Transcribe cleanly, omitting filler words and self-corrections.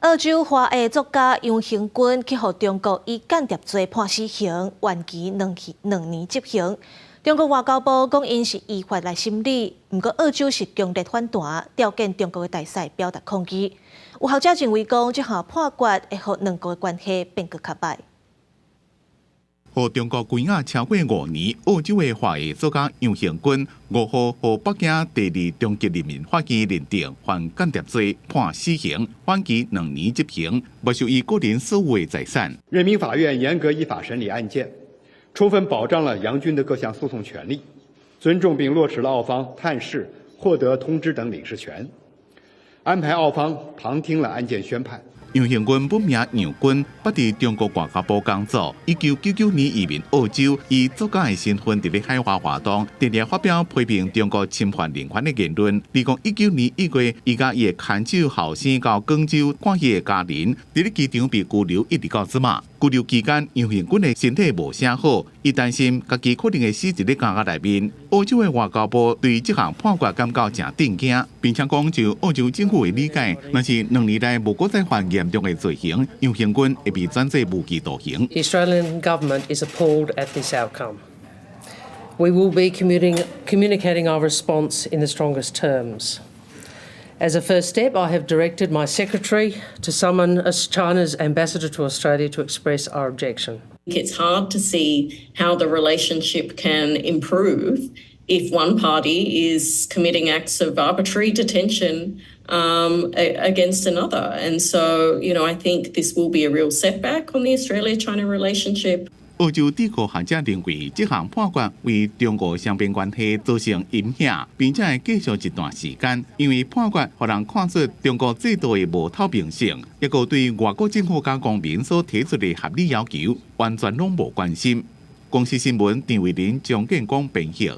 澳洲華裔作家楊恆均去予中國以間諜罪判死刑，緩期2年執行。中國外交部講𪜶是依法來審理，毋過澳洲是強烈反彈，調見中國的大使表達抗議。有學者認為講，這項判決會予兩國的關係變閣較䆀。予中國關押超過5年，澳洲的華裔作家楊恆均5號予北京第二中級人民法院認定犯間諜罪，判死刑，緩期兩年執行，沒收伊個人所有的財產。人民法院嚴格依法審理案件，充分保障了楊軍的各項訴訟權利，尊重並落實了澳方探視、獲得通知等領事權，安排澳方旁聽了案件宣判。楊恆均本名楊軍，捌佇中國外交部工作。1999年移民澳洲，以作家的身份佇咧海外活動，定定發表批評中國侵犯人權的言論。2019年1月，伊佮伊的牽手後生到廣州看伊的家人，佇咧機場被拘留，一直到這馬。拘留期間，楊恆均的身體無啥好，伊擔心家己可能會死佇咧監獄內面。澳洲的外交部對這項判決感覺誠震驚，並且講就澳洲政府的理解，若是2年內無閣再犯嚴重的罪行，楊恆均會被轉做無期徒刑。 The Australian government is appalled at this outcome. We will be communicating our response in the strongest terms. As a first step, I have directed my secretary to summon China's ambassador to Australia to express our objection. It's hard to see how the relationship can improve if one party is committing acts of arbitrary detention against another. And so I think this will be a real setback on the Australia-China relationship. 澳洲智庫學者認為，這項判決為中澳雙邊關係造成陰影，並且會繼續一段時間。因為判決予人看出中國制度的無透明性，抑閣對外國政府佮公民所提出的合理要求，完全攏無關心。公視新聞陳慧琳、張建光編譯。